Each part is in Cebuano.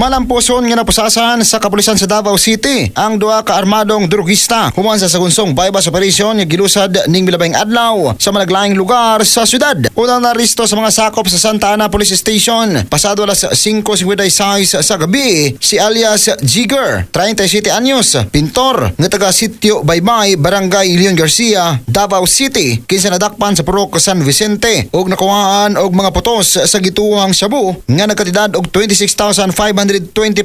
Malampuson nga napusasan sa kapulisan sa Davao City ang duha ka armadong drogista human sa sagunsong buy-bust operation nga gilusad ning milabay adlaw sa malaglaing lugar sa syudad. Unang naristo sa mga sakop sa Santa Ana Police Station pasado alas 5:56 sa gabi si alias Jigger, 37 anyos, pintor nga taga Sitio Baybay, Barangay Leon Garcia, Davao City, kinsa nadakpan sa Purok San Vicente ug nakuhaan og mga putos sa gituhang shabu nga nagkatidad og 26,520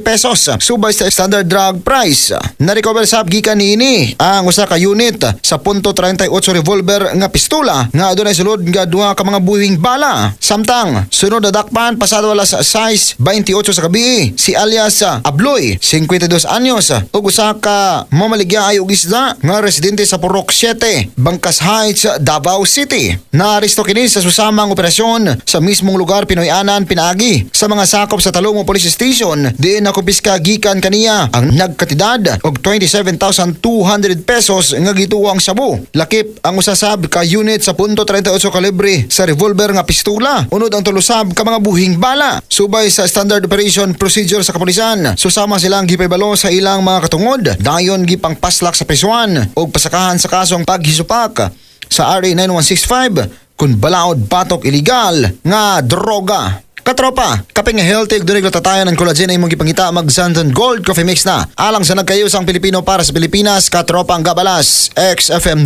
pesos subay sa standard drug price. Na-recover sab gikan niini ang usa ka unit sa .38 revolver nga pistola nga adunay sulod nga duha ka mga buhing bala. Samtang sunod na dakpan pasado alas 6:28 sa gabi si alias Abloy, 52 anyos, ug usa ka mamaligya og isda nga residente sa Purok 7, Bangkas Heights, Davao City. Naaresto kini sa susamang operasyon sa mismong lugar Pinoy-anan pinaagi sa mga sakop sa Talomo Police Station, diin nakumpiska gikan kaniya ang nagkatidad og 27,200 pesos nga gituwang shabu. Lakip ang usa sab ka unit sa .38 kalibre sa revolver nga pistola. Unod ang tulo sab ka mga buhing bala. Subay sa standard operation procedure sa kapulisan, susama silang gipaybalo sa ilang mga katungod. Dayon gipangpaslak sa prisuan ug pasakahan sa kasong paghisupak sa RA 9165 kun balaod batok illegal nga droga. Katropa, kape nga healthy ug dunay glutathione ng collagen ay imong gipangita, mag Xanthone Gold Coffee Mix na. Alang sa nagkayusang Pilipino para sa Pilipinas, katropa ang Gabalas, XFM.